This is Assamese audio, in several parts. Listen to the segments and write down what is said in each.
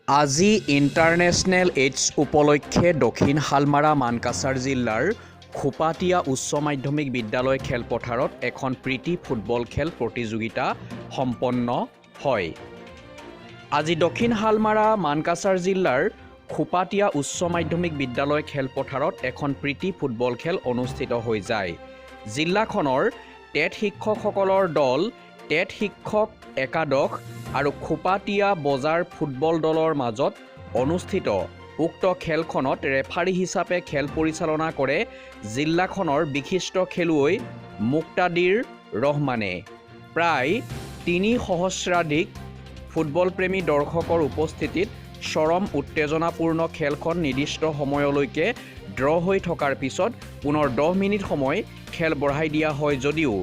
আজি ইণ্টাৰনেশ্যনেল এইডছ উপলক্ষে দক্ষিণ শালমাৰা মানকাছাৰ জিলাৰ খোপাতীয়া উচ্চ মাধ্যমিক বিদ্যালয় খেলপথাৰত এখন প্ৰীতি ফুটবল খেল প্ৰতিযোগিতা সম্পন্ন হয়। আজি দক্ষিণ শালমাৰা মানকাছাৰ জিলাৰ খোপাতীয়া উচ্চ মাধ্যমিক বিদ্যালয় খেলপথাৰত এখন প্ৰীতি ফুটবল খেল অনুষ্ঠিত হৈ যায়। জিলাখনৰ টেট শিক্ষকসকলৰ দল টেট শিক্ষক একাদশ আৰু খোপাতীয়া বজাৰ ফুটবল দলৰ মাজত অনুষ্ঠিত উক্ত খেলখনত ৰেফাৰী হিচাপে খেল পৰিচালনা কৰে জিলাখনৰ বিশিষ্ট খেলুৱৈ মুক্তাদিৰ ৰহমানে। প্ৰায় 3 সহস্ৰাধিক ফুটবলপ্ৰেমী দৰ্শকৰ উপস্থিতিত চৰম উত্তেজনাপূৰ্ণ খেলখন নিৰ্দিষ্ট সময়লৈকে ড্ৰ হৈ থকাৰ পিছত পুনৰ 10 মিনিট সময় খেল বঢ়াই দিয়া হয় যদিও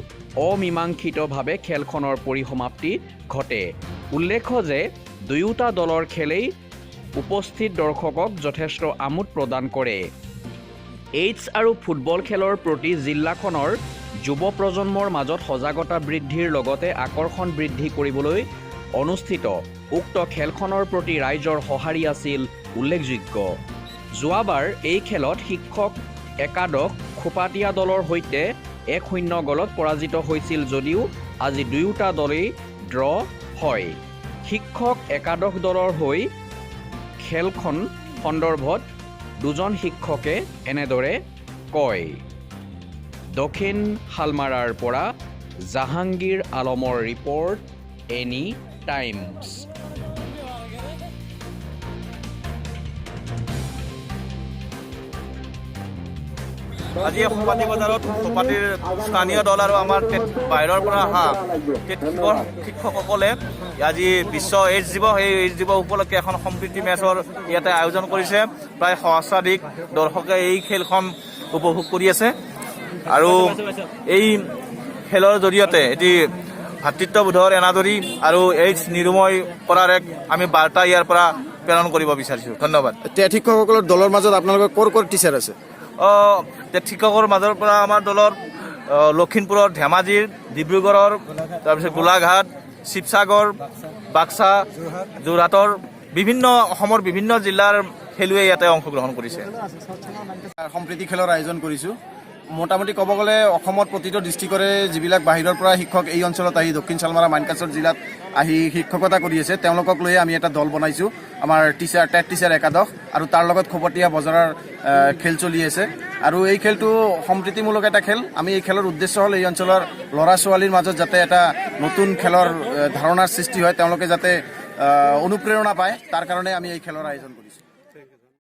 অমীমাংসিতভাৱে খেলখনৰ পৰিসমাপ্তি ঘটে। উল্লেখ্য যে দুয়োটা দলৰ খেলেই উপস্থিত দৰ্শকক যথেষ্ট আমোদ প্ৰদান কৰে। এইডছ আৰু ফুটবল খেলৰ প্ৰতি জিলাখনৰ যুৱ প্ৰজন্মৰ মাজত সজাগতা বৃদ্ধিৰ লগতে আকৰ্ষণ বৃদ্ধি কৰিবলৈ অনুষ্ঠিত উক্ত খেলখনৰ প্ৰতি ৰাইজৰ সঁহাৰি আছিল উল্লেখযোগ্য। যোৱাবাৰ এই খেলত শিক্ষক একাদশ খোপাতীয়া দলৰ সৈতে 1-0 গ'লত পৰাজিত হৈছিল যদিও আজি দুয়োটা দলেই ড্ৰ হয়। শিক্ষক একাদশ দলৰ হৈ খেলখন সন্দৰ্ভত দুজন শিক্ষকে এনেদৰে কয়। দক্ষিণ শালমাৰাৰ পৰা জাহাংগীৰ আলমৰ ৰিপৰ্ট, এনি টাইমছ। আজি খোপাতি বজাৰত খোপাতিৰ স্থানীয় দল আৰু আমাৰ বাহিৰৰ পৰা অহা টেট শিক্ষকসকলে আজি বিশ্ব এইডছ দিৱস, এই এইডছ দিৱস উপলক্ষে এখন সম্প্ৰীতি মেচৰ ইয়াতে আয়োজন কৰিছে। প্ৰায় সহস্ৰাধিক দৰ্শকে এই খেলখন উপভোগ কৰি আছে আৰু এই খেলৰ জৰিয়তে এটি ভাতৃত্ববোধৰ এনাজৰী আৰু এইডছ নিৰাময় কৰাৰ এক আমি বাৰ্তা ইয়াৰ পৰা প্ৰেৰণ কৰিব বিচাৰিছোঁ। ধন্যবাদ। টেট শিক্ষকসকলৰ দলৰ মাজত আপোনালোকৰ ক'ৰ ক'ৰ টিচাৰ আছে? টেট শিক্ষকৰ মাজৰ পৰা আমাৰ দলৰ লখিমপুৰৰ, ধেমাজিৰ, ডিব্ৰুগড়ৰ, তাৰপিছত গোলাঘাট, শিৱসাগৰ, বাক্সা, যোৰহাটৰ বিভিন্ন অসমৰ বিভিন্ন জিলাৰ খেলুৱৈ ইয়াতে অংশগ্ৰহণ কৰিছে। সম্প্ৰীতি খেলৰ আয়োজন কৰিছোঁ। মোটামুটি ক'ব গ'লে অসমত প্ৰতিটো ডিষ্ট্ৰিক্টৰে যিবিলাক বাহিৰৰ পৰা শিক্ষক এই অঞ্চলত আহি দক্ষিণ শালমাৰা মানকাচৰ জিলাত আহি শিক্ষকতা কৰি আছে, তেওঁলোকক লৈয়ে আমি এটা দল বনাইছোঁ, আমাৰ টেট টিচাৰ একাদশ আৰু তাৰ লগত খপতীয়া বজাৰৰ খেল চলি আছে। আৰু এই খেলটো সম্প্ৰীতিমূলক এটা খেল। আমি এই খেলৰ উদ্দেশ্য হ'ল এই অঞ্চলৰ ল'ৰা ছোৱালীৰ মাজত যাতে এটা নতুন খেলৰ ধাৰণাৰ সৃষ্টি হয়, তেওঁলোকে যাতে অনুপ্ৰেৰণা পায়, তাৰ কাৰণে আমি এই খেলৰ আয়োজন কৰিছোঁ।